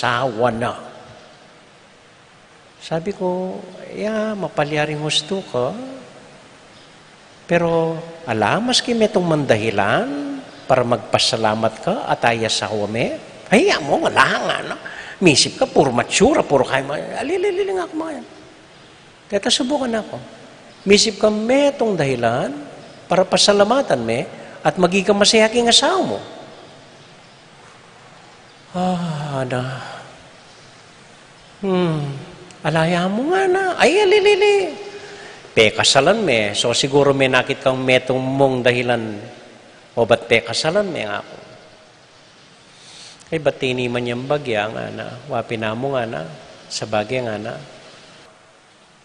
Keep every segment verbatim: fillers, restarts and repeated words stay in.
asawa na. Sabi ku, "Ya, mapalyaring hustu ka, pero ala, maski metung mang dahilan para magpasalamat ka at aya asawa me?" "Ay, among ala," ngana. "Misip ka, puru matsura, puru kaya ma-, alili-lili nga kumayan." Teta, subukan na ku. "Misip ka metung dahilan para pasalamatan me at maging masaya king asawa mu?" "Ah, ada. Hmm, ala ya mu," ngana. "Ay, alili-lili. Pekasalan me, so siguru menakit kang metung mung dahilan obat pekasalan me," nga ku. "Ay, bat tiniman yang bagya?" ngana. "Wa pin namu," ngana. "Sabagay," ngana.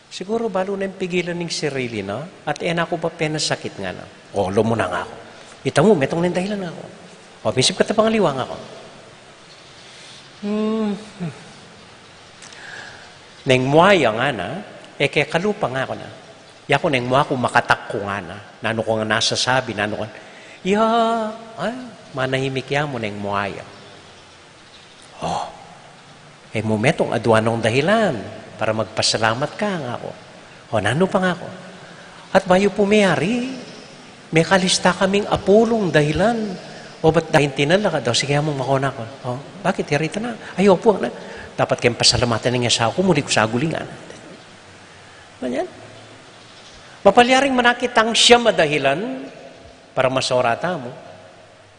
"Siguru balu neng pigilan ing sarili na at e na ku pa penasakit," ngana. "O, lumuna," nga ku. "Ita mu, metung neng dahilan," nga ku. "O, misip ka ta pangaliwa," nga ku. "Hmm. Neng mua ya," ngana, "e ke kalupa," nga ku na. "Ya ku neng mua ku makatak ku," ngana. "Nanu kung nasasabi, nanu kung," "Ya, ay, manahimik ya mu neng mua ya." "O, e mu metung adua nung dahilan para magpasalamat ka," nga ku. "O, nanu pa?" nga ku. "At bayu pu meyari, mekalista kaming apulung dahilan obat daintinan la ka daw." "Sige, among makona ku." "O, bakit? Yari ta na?" "Ay, opu, ngana. Dapat keng pasalamatan ing asawa ku, muli ku sa gulingan." Ganyan. Mapalyaring manakit tang siyam a dahilan para masora tamu.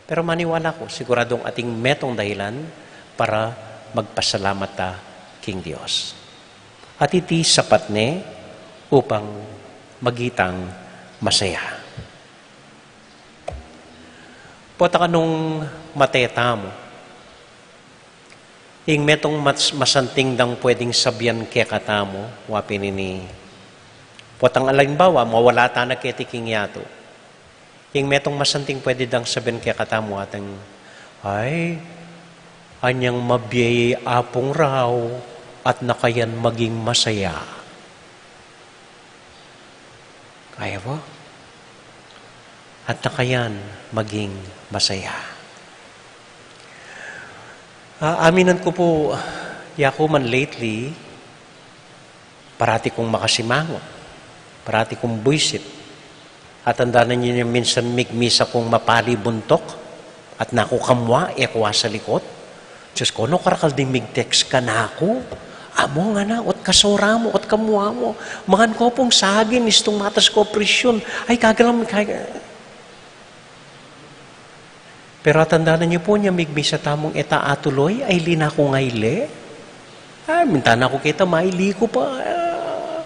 Pero maniwala ku, siguradung ating metung dahilan para magpasalamat ta king Dios. At iti sapat ne upang maging tang masaya. Pota kanung mate tamu, ing metung mas-, masanting dang pwedeng sabian kekatamu, wa pin ini. Potang alimbawa, mawala tana keti king yatu. Ing metung masanting pwede dang sabian kekatamu atin, "Ay, anyang mabie ya i Apung raw at nakayan maging masaya." Kaya po? "At nakayan maging masaya." Ah, aminan ku pu, yaku man lately, parati kung makasimangot, parati kung buisit. At tandanan yu, minsan migmisa kung mapali buntuk, at naku kamua, e ku asalikut. Diyos ku, no karakal ding mig-text kanaku, "Among, ngana, ot kasora mu, ot kamua mu, mangan ku pung saging, istung matas ku presyun." Ay, kagalam, kag-, Pero atandanan yu pu, nya migmisa tamung e ta atuloy, ay, lina kung aili. Ah, minta na ku keta, maili ku pa. Ah.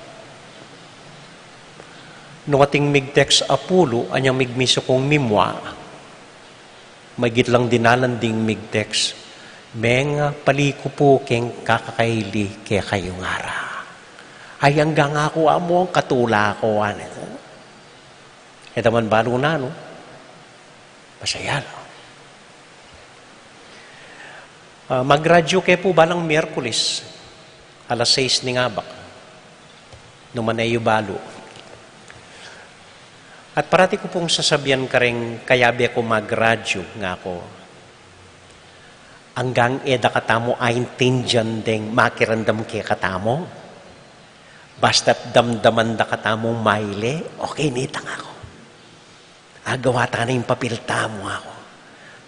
Nung ating mig-text apulu, anyang migmisa kung mimua, maigit lang dinalan ding mig-text, "Meng, pali ku pu keng kakakaili kekayu," ngara. Ay, anggang aku among katula ku, ane. E ta man balu nanu. Masaya, no? Ah, mag-gradyu ke pu balang Miyerkules, alas sais ning abak. Nu man e yu balu. At parati ku pung sasabian kareng kayabe ku mag-gradyu, ngaku, "Anggang e da katamu aintindian deng makiramdam kekatamu. Basta't damdaman da katamung maili, okay ne ita," ngaku. "Agawa ta na ing papil tamu," ngaku.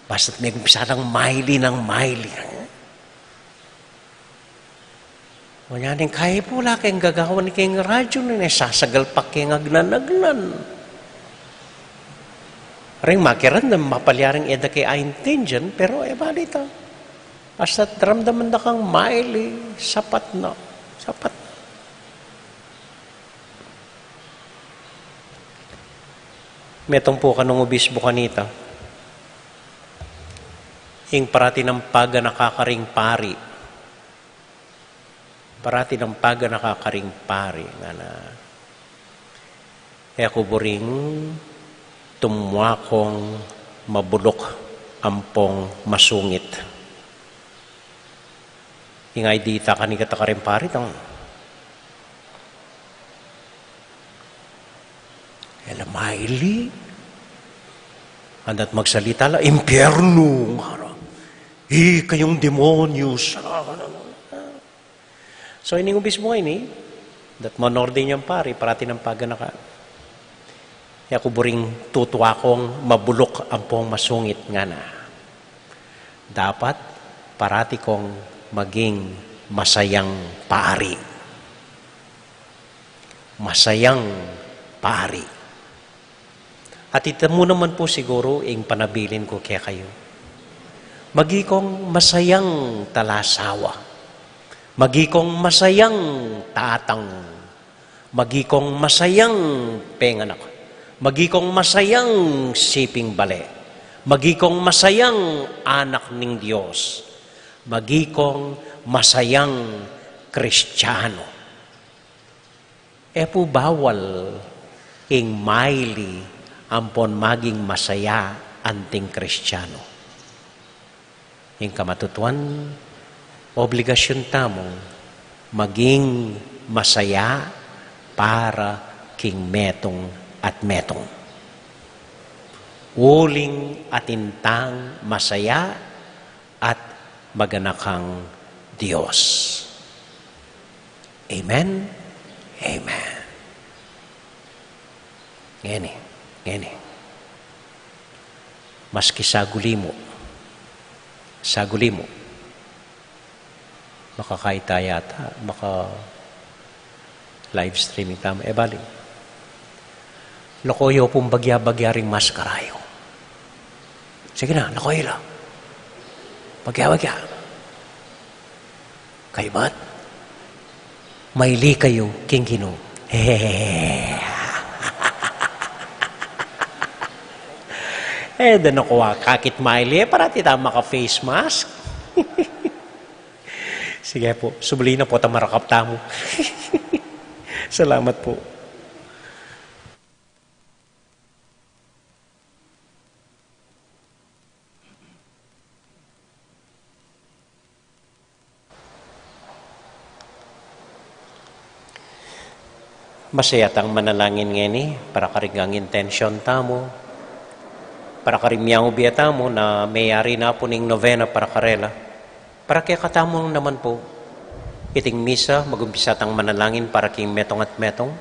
"Basta't megumpisa lang maili nang maili." Oneng kaya pu la keng gagawan keng radyu, nune sasagal pa keng agnan-agnan. Ring makiramdam, mapalyaring e da ke aintindian, pero e balita. Basta't ramdaman da kang maili, sapat na. Sapat na. Metung pu kanung obispu kanita, ing parati nang paganaka karing pari. Parati nang paganaka karing pari, ngana, "E ku buring tumua kung mabuluk ampong masungit." Ing idea ta kanita karing pari, tang e la maili. Andat magsalita la, "Impyernu," ngara. "Ikayung demonyo," sa So, ining ubis mu ini, dat monordain yang pari, parati nang paganaka. E ku buring tutuakung mabuluk ampong masungit ngana. Dapat parati kung maging masayang pari. Masayang pari. At ita mu naman pu siguru ing panabilin ku kekayu. Magi kung masayang talasawa. Magi kung masayang tatang. Magi kung masayang penganak. Magi kung masayang siping bale. Magi kung masayang anak ning Dios. Magi kung masayang Kristiano. E pu bawal ing maili ampon maging masaya anting Kristiano. Ing kamatutuan, obligasyun tamu maging masaya para king metung at metung. Uling atin tang masaya at maganakang Dios. Amen. Amen. Ngeni, ngeni. Maski saguli mu, saguli mu, makakaita yata, maka live streaming tamu. E bali, laku yu pung bagya-bagya ring maskara yu. Sige na, laku yu la. Bagya-bagya. Kaybat, maili kayu king Ginu. E, dan aku akakit maili, e, parati tamu maka face mask. Sige pu, subli na pu at marakap tamu. Salamat pu. Masaya tang manalangin ngeni para karing intensyon tamu, para karing miyaubie tamu na meyari na pu ning novena para karela. Para kekatamu naman pu, iting misa, magumpisa tang manalangin para king metung at metung,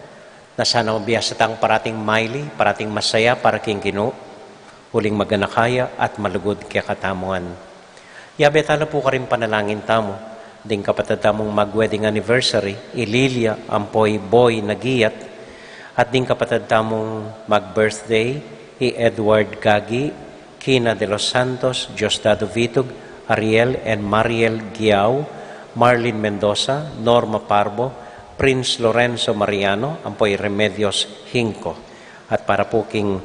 na sana mabiasa tang parating maili, parating masaya para king Ginu, uling maganaka ya at malugud kekatamu ngan. Yabe tala pu karing panalangin tamu, ding kapatad tamung mag-wedding anniversary, i Lilia ampo i Boy Nagiat, at ding kapatad tamung mag-birthday, i Edward Gagi, Kina de los Santos, Diosdado Vitug, Ariel and Mariel Giao, Marlin Mendoza, Norma Parbo, Prince Lorenzo Mariano, ampo i Remedios Hinco. At para pu king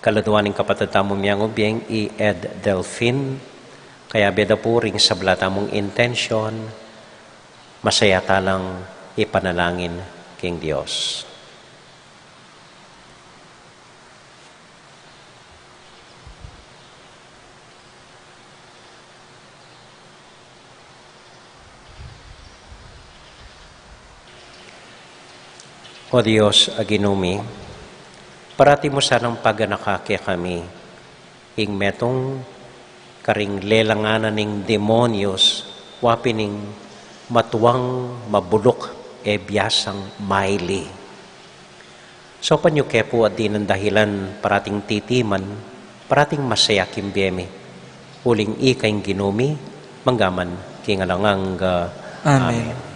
kaladuan ning kapatad tamung miyangubie, i Ed Delfin, kayabe da pu ring sabla tamung intensyon, masaya talang ipanalangin king Dios. O Dios a Ginu mi, parati mu sanang paganaka kekami ing metung karing lelangan na ning demonyos, wa pin ing matuang mabuluk e biasang maili. Saupan yu ke pu at dinan dahilan parating titiman, parating masaya king bie mi. Uling ika ing Ginu mi, mangga man king alang angga. Amen. Amen.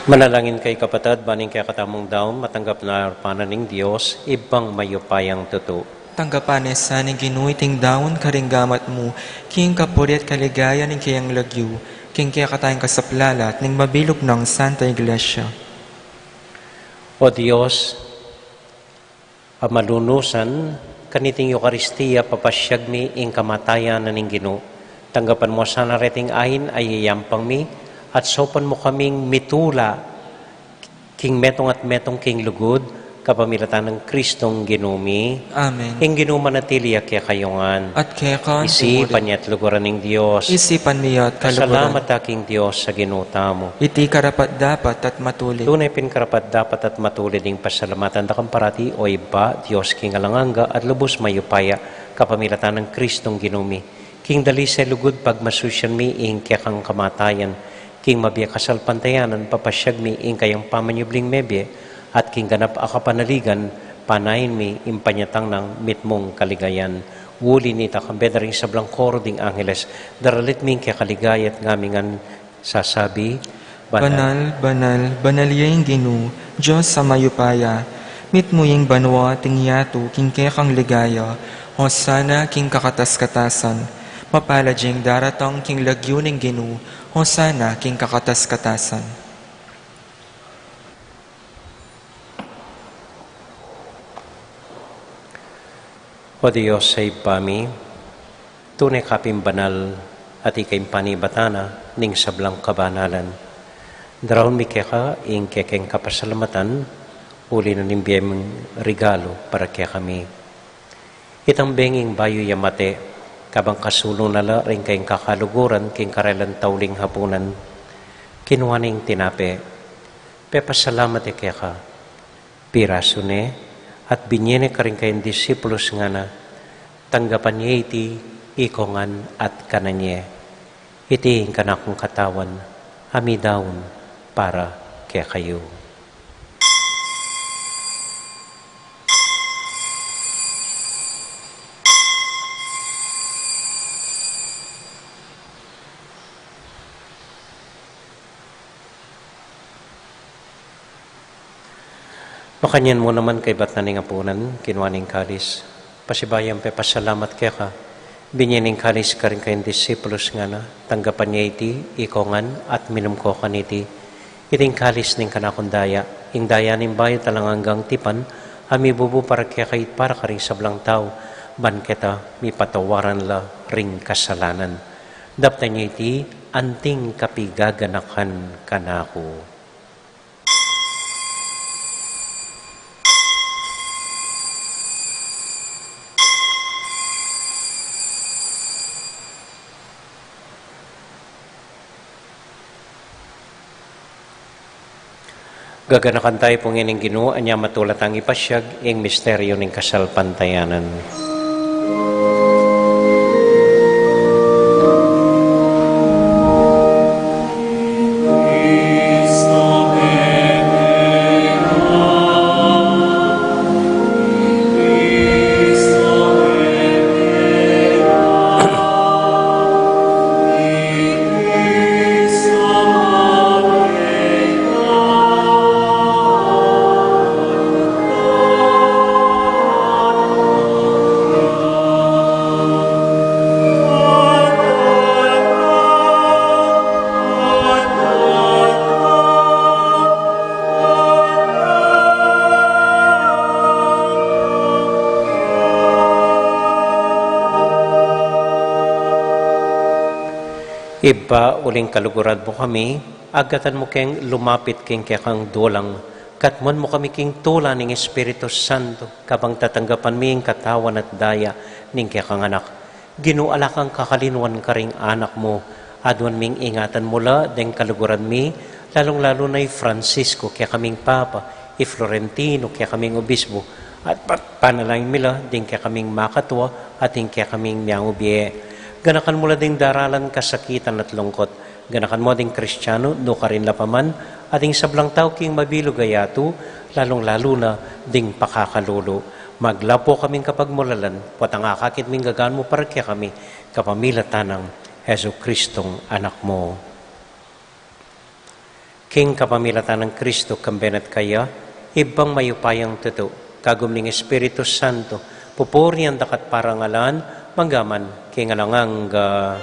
Manalangin kayu, kapatad, ban ing kekatamung daun matanggap na arapan na ning Dios, Ibpang mayupayang tutu. Tanggapan na sa ning Ginu iting daun karing gamat mu, king kapurian at kaligayan ning kayang lagyu, king kekatang kasaplalan at ning mabilug nang Santa Iglesia. O Dios, a malunusan, kaniting Eukaristia, papasiag mi ing kamatayan na ning Ginu. Tanggapan mu sana reting ain a iyayampang mi, at saupan mu kaming mitula king metung at metung king lugud, kapamilatan nang Kristong Ginu mi. Amen. Ing Ginu manatili ya kekayu ngan. At keka naman. Isipan ya at luguran ning Dios. Isipan mi ya at kaluguran. Pasalamat ta king Dios a Ginu tamu. Iti karapat-dapat at matulid. Tune pin karapat-dapat at matulid ing pasalamatan da ka parati, o Ibpa, Dios king alang angga at lubus mayupaya, kapamilatan nang Kristong Ginu mi. King dalise lugud pagmasusyan mi ing kekang kamatayan, king mabie kasalpantayanan papasiag mi ing kayang pamanyubling mebie, at king ganap a kapanaligan panayan mi ing panyatang nang mitmung kaligayan. Uli nita, kambe da ring sablang koro ding angeles, daralit mi ing kekaligaya at ngamingan sasabi, Banal, banal, banal ya ing Ginu, Dios a mayupaya. Mitmu ya ing banua at ing yatu king kekang ligaya. Hosana king kakatas-katasan. Mapalad ya ing daratang king lagyu ning Ginu. Hosana king kakatas-katasan. O Dios a Ibpa mi, tune ka pin banal, at ika ing panibatan na ning sablang kabanalan. Daraun mi keka ing kekeng kapasalamatan, uli na ning bie mung regalu para kekami. Itang benging bayu ya mate, kabang kasulu na la ring kayang kakaluguran king karelang tauling hapunan, kinua ne ing tinape, pepasalamat ya keka, pirasu ne, at binie ne karing kayang disipulus, ngana, tanggapan ye iti ikongan at kanan ye. Iti ing kanakung katawan a midaun para kekayu. Makanyan mu naman kaibat na ning apunan, kinua ne ing kalis, pasibayu yang pepasalamat keka, binie ne ing kalis karing kayang disipulus, ngana, tanggapan ye iti ikongan at minum ko kaniti. Iti ing kalis ning kanakung daya, ing daya ning bayu at alang anggang tipan, a mibubu para kekayu at para karing sablang tau, ban keta mipatawaran la ring kasalanan. Daptan ye iti anting kapigaganakan kanaku. Gaganakan tayu pu ngening Ginu, anya matula tang ipasiag ing misteryu ning kasalpantayanan. Ibpa, uling kaluguran mu kami, agatan mu keng lumapit king kekang dulang, katmuan mu kami king tula ning Espiritu Santo, kabang tatanggapan mi ing katawan at daya ning kekang Anak. Ginu, ala kang kakalinuan karing anak mu, aduan ming ingatan mu la deng kaluguran mi, lalung-lalu na i Francisco, kekaming Papa, i Florentino, kekaming Obispo, at pa-, panalangin mi la ding kekaming makatua at ding kekaming miyang ubie. Ganakan mu la ding daralan kasakitan at lungkot. Ganakan mu ding Kristiano, nukarin la pa man, at ding sablang tau king mabilug a yatu, lalung-lalu na ding pakakalulu. Maglapo kaming kapagmulalan, potang akakit ming gagan mu para kekami, kapamilatan nang Jesucristong Anak mu. King kapamilatan nang Kristo, kambe na at kaya, Ibpang mayupayang tutu, kagum ning Espiritu Santo, pupurian da ka at parangalan, mangga man king alang angga.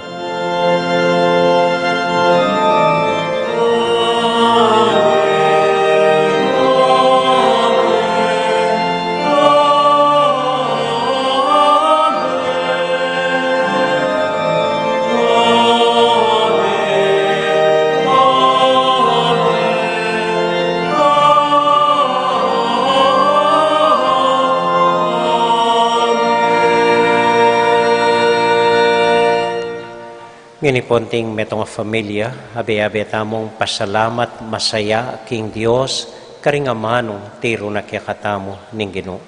Ngeni pu, anting metung a familia, abe-abe tamung pasalamat masaya king Dios, karing amanung tiru na kekatamu ning Ginu.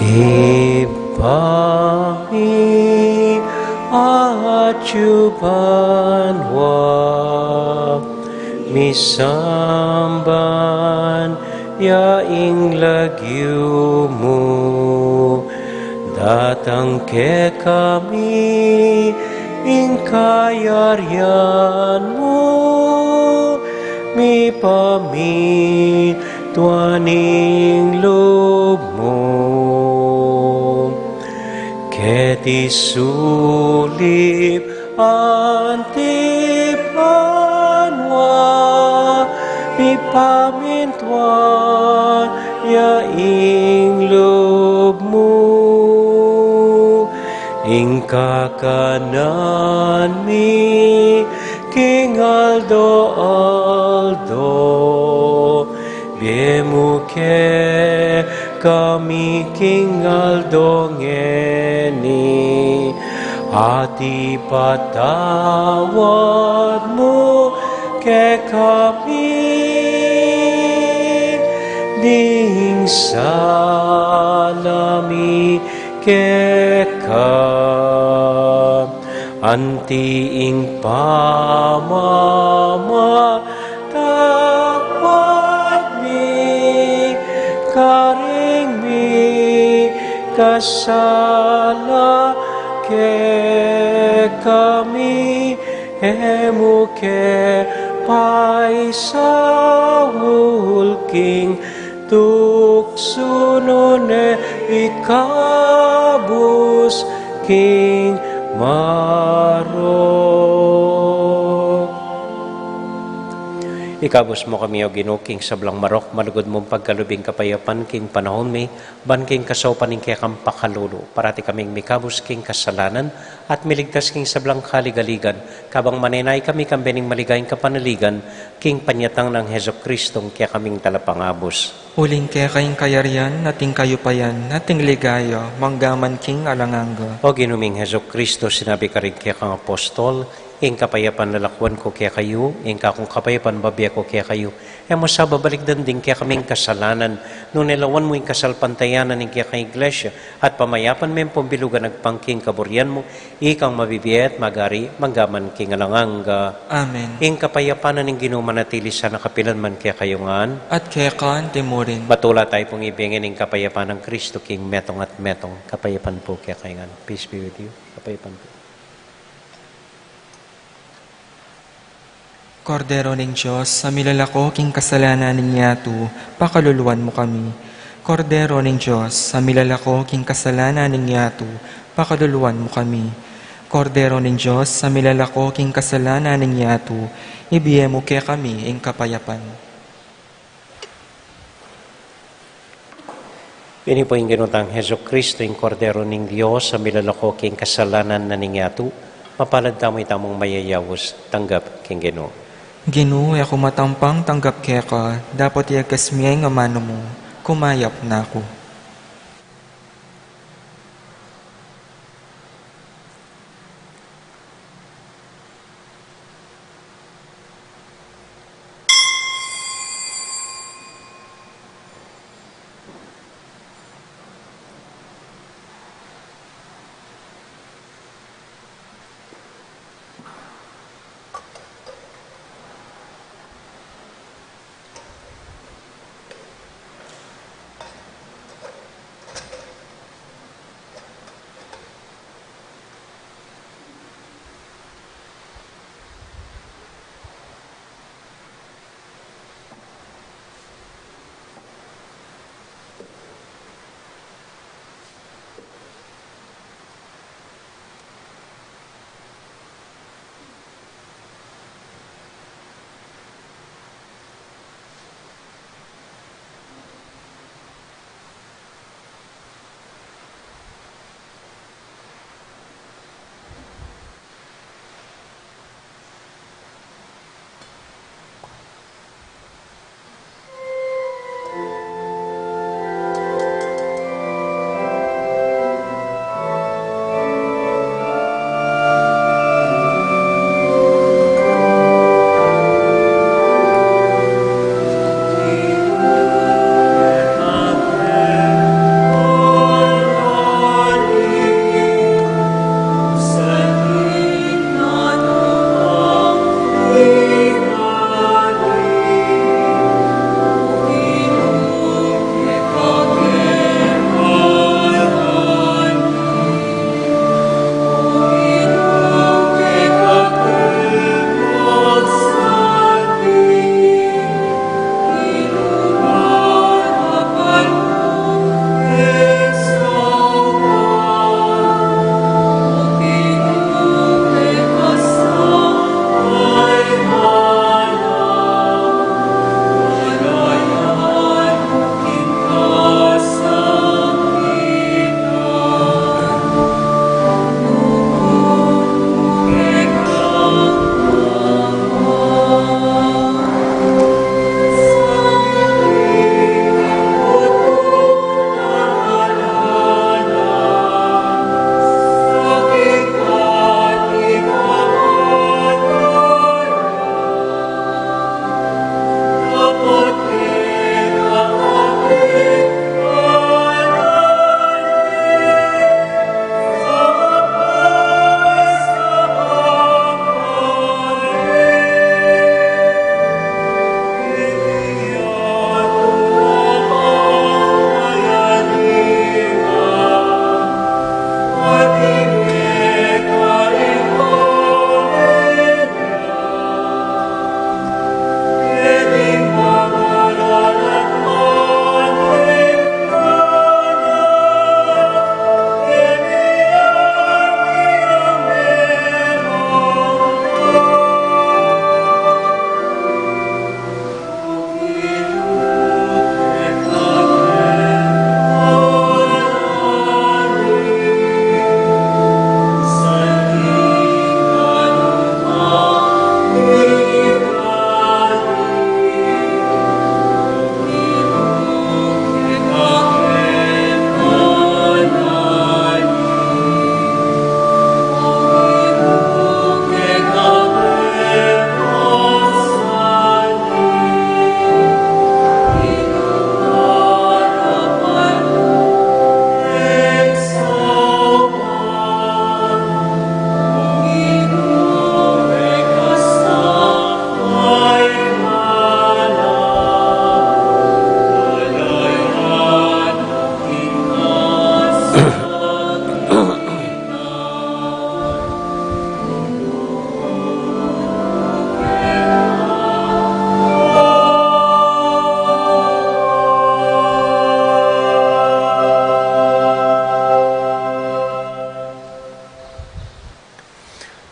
Ibpa mi, atyu ka banua, misamban ya ing lagyu mu, datang kekami ing kayarian mu, mipamintuan ing lub mu keti sulip anti banua, mipamintuan ya ing lub mu. Ing kakanan mi king aldo-aldo, ibie mu kekami king aldo ngeni, at ipatawad mu kekami ding sala mi keka, anti ing pamamatawad mi karing mikasala kekami, e mu ke paisaul king tuksu, nune ikabus king marok. Ikabus mu kami, O Ginu, king sablang marok, malugud mung pagkalub ing kapayapan king panaun mi, ban king kasaupan ning kekang pakalulu, parati kaming mikabus king kasalanan, at miligtas king sablang kaligaligan, kabang manenaya kami kambe ning maligayang kapanaligan, king panyatang nang Jesucristong kekaming Talapangabus. Uling keka ing kayarian, at ing kayupayan, at ing ligaya, mangga man king alang angga. O Ginu ming Jesucristo, sinabi karing kekang apostol, Ing kapayapan lalakwan ku kekayu, ing kakung kapayapan bibie ku kekayu. E mu sa babalikdan ding kekaming kasalanan, nune lawan mu ing kasalpantayanan ning kekang Iglesia, at pamayapan me ing pambilugan agpang king kaburian mu, ikang mabibie at magari, mangga man king alang angga. Amen. Ing kapayapan na ning Ginu manatili sana kapilan man kekayu ngan. At keka anti mu rin. Matula tayu pung ibie ngeni ing kapayapan nang Kristo king metung at metung. Kapayapan pu kekayu ngan. Peace be with you. Kapayapan pu. Kordero ning Dios, a milalako king kasalanan ning yatu, pakaluluan mu kami. Kordero ning Dios, a milalako king kasalanan ning yatu, pakaluluan mu kami. Kordero ning Dios, a milalako king kasalanan ning yatu, ibie mu kekami ing kapayapan. Ini pu ing Ginu tang Jesucristo, ing Kordero ning Dios, a milalako king kasalanan na ning yatu. Mapalad tamu itamung mayayaus tanggap king Ginu. Ginu, e ku matampang tanggap keka, dapot iyagkas mu ing amanu mu, kumayap na ku.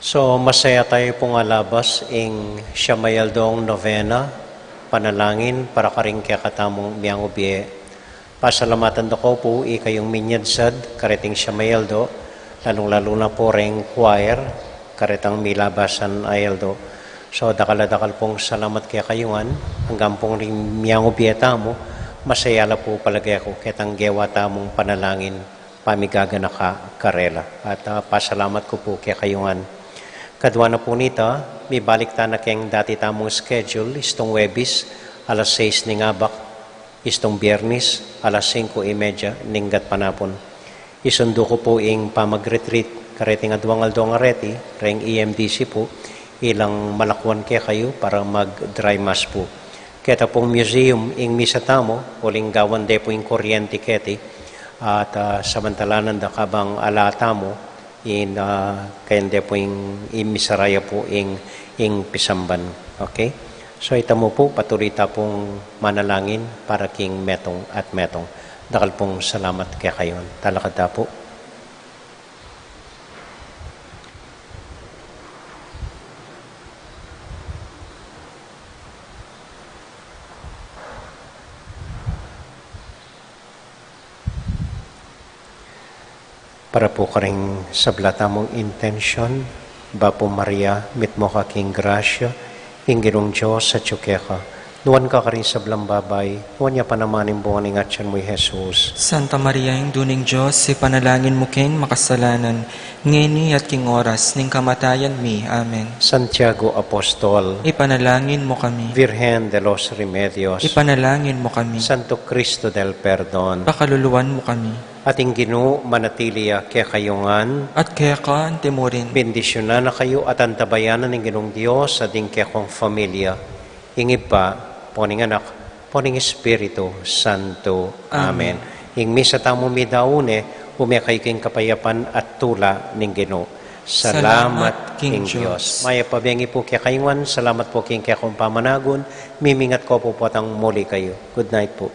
So, masaya tayu pung alabas ing siyam a aldong novena, panalangin para karing kekatamung miyangubie. Pasalamatan da ko pu ikayung minyadsad kareting siyam a aldo, lalung-lalu na pu reng choir, karetang milabasan a aldo. So, dakal a dakal pung salamat kekayu ngan, anggang pung ring miyangubie tamu, masaya la pu palage ku ketang gewa tamung panalangin pamigaganaka karela. At, ah, pasalamat ku pu kekayu ngan. Kadua na pu nita, mibalik ta na keng dati tamung schedule, istung Huwebes, alas sais ning abak, istung Biyernes, alas singko y media ning gatpanapun. Isundu ku pu ing pamag-retreat kareting aduang aldong areti, reng E M D C pu, ilang malakuan kekayu para mag-dry mass pu. Keta pung museum ing misa tamu, uling gawan de pu ing kuryente keti, at, ah, samantalanan da kabang ala tamu, in, ah, kayang de pu ing, ing misaraya pu ing, ing pisamban. Okay? So, ita mu pu, patuloy ta pung manalangin para king metung at metung. Dakal pung salamat kekayu ngan. Talakad ta pu. Para pu karing sabla tamung intensyon, Bapu Maria, mitmu ka king grasya, ing Ginung Dios atyu keka. Nuan ka karing sablang babai, nuan ya pa naman ing bunga ning atian mu, i Jesus. Santa Maria, Indu ning Dios, ipanalangin mu keng makasalanan, ngeni at king oras ning kamatayan mi. Amen. Santiago Apostol, ipanalangin mu kami. Virgen de los Remedios, ipanalangin mu kami. Santo Cristo del Perdon, pakaluluan mu kami. At ing Ginu manatili ya kekayu ngan. At keka anti mu rin. Bendisyunan na kayu at antabayanan ning Ginung Dios at ing kekong familia, ing Ibpa, ampo ning Anak, ampo ning Espiritu Santo. Amen. Amen. Ing misa tamu midaun ne, ume kayu king kapayapan at tula ning Ginu. Salamat king Dios. Mayap a bengi pu kekayu ngan, salamat pu king kekong pamanagun, mimingat ku pu potang muli kayu. Good night pu.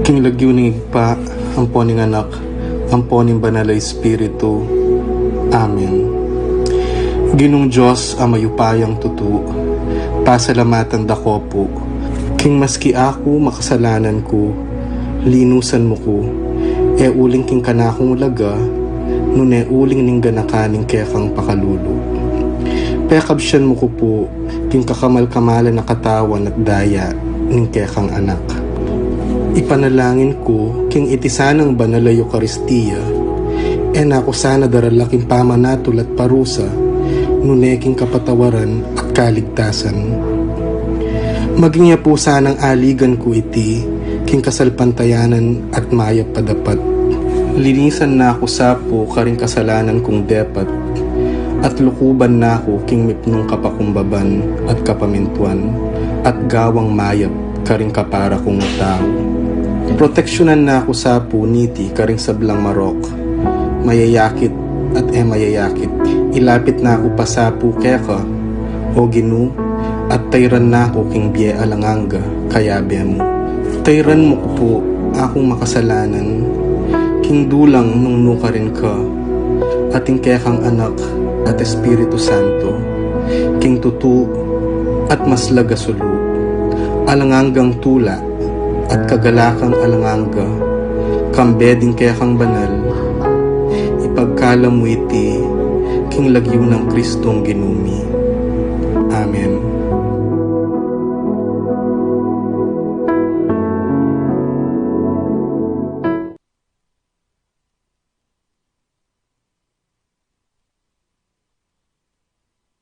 King lagyu ning Ibpa, ampo ning Anak, ampo ning Banal a Espiritu. Amen. Ginung Dios a mayupayang tutu, pasalamatan da ka pu, king maski aku makasalanan ku, linusan mu ku, e uling king kanakung laga, nune uling ning ganaka ning kekang pakalulu. Pekabsian mu ku pu, king kakamal-kamalan a katawan at daya ning kekang Anak. Ipanalangin ku, king iti sanang banal a Eukaristia, e na ku sana darala king pamanatul at parusa, nune king kapatawaran at kaligtasan. Maging ya pu sanang aligan ku iti, king kasalpantayanan at mayap a dapat. Linisan na ku sa pu karing kasalanan kung depat, at lukuban na ku king mipnung kapakumbaban at kapamintuan, at gawang mayap karing kapara kung tau. Proteksyunan na ku sa pu niti karing sablang marok, mayayakit at e mayayakit. Ilapit na ku pa sa pu keka, O Ginu, at tayran na ku king bie alang angga, kayabe mu. Tayran mu ku pu akung makasalanan, king dulang nung nukarin ka, at ing kekang Anak at Espiritu Santo, king tutu at maslag a sulu, alang anggang tula at kagalakan alang angga, kambe ding kekang banal, ipagkalam mu iti, king lagyu nang Kristong Ginu mi. Amen.